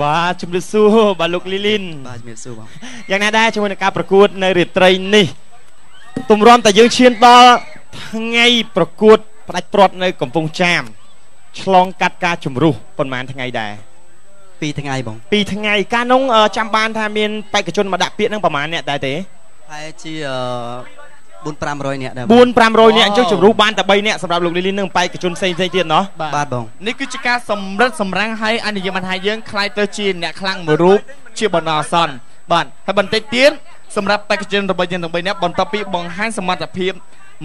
បាទជំរាបសួរបាទលោកលីលីនបាទជំរាបសួរបងយ៉ាងណាដែរជាមួយនឹងការប្រកួតនៅរាត្រីនេះទម្រាំតែយើងឈានដល់ថ្ងៃប្រកួតផ្ដាច់ព្រាត់នៅកំពង់ចាមឆ្លងកាត់ការជំរុះប៉ុន្មានថ្ងៃដែរ2ថ្ងៃបង2ថ្ងៃកាលនោះចាំបានថាមានបេក្ខជនមកដាក់ពាក្យនឹងប្រហែលអ្នកដែរទេហើយជា4 500នាក់ដែរ4 500នាក់អញ្ចឹងជំរុះបានតែ3នាក់សម្រាប់លោកលីលីនឹងបេក្ខជនផ្សេងៗទៀតណោះបាទបងនេះគឺជាការសម្រិតសម្រាំងឲ្យអនុញ្ញាតបានថាយើងខ្លាយទៅជាអ្នកខ្លាំងមួយរូបជាបណ្ដោះអាសន្នបាទហើយបន្តិចទៀតសម្រាប់បេក្ខជនរបស់យើងទាំង3នាក់បន្ទាប់ពីបង្ហាញសមត្ថភាព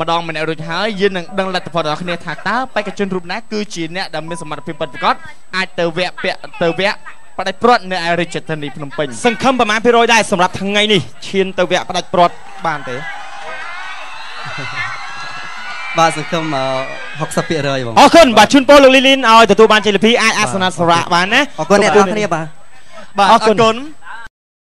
ម្ដងម្នាក់រួចហើយយើងនឹងដឹងលទ្ធផលរបស់គ្នាថាតើបេក្ខជនរូបណាគឺជាអ្នកដែលមានសមត្ថភាពពិតប្រាកដអាចទៅវគ្គពាក់ទៅវគ្គផ្ដាច់ព្រាត់នៅឯរាជធានីភ្នំពេញសង្ឃឹមប្រមាណភាគរយដែរសម្រាប់ថ្ងៃនេះឈានទៅវគ្គផ្ដាច់ព្រាត់បានទេបាទសង្ឃឹម 60% បងអរគុណបាទជូនពរលោកលីលីនឲ្យទទួលបានជ័យលាភីអាចអាសនៈសរៈបានណាអរគុណអ្នកទាំងគ្នាបាទ បាទ អរគុណ អរគុណ។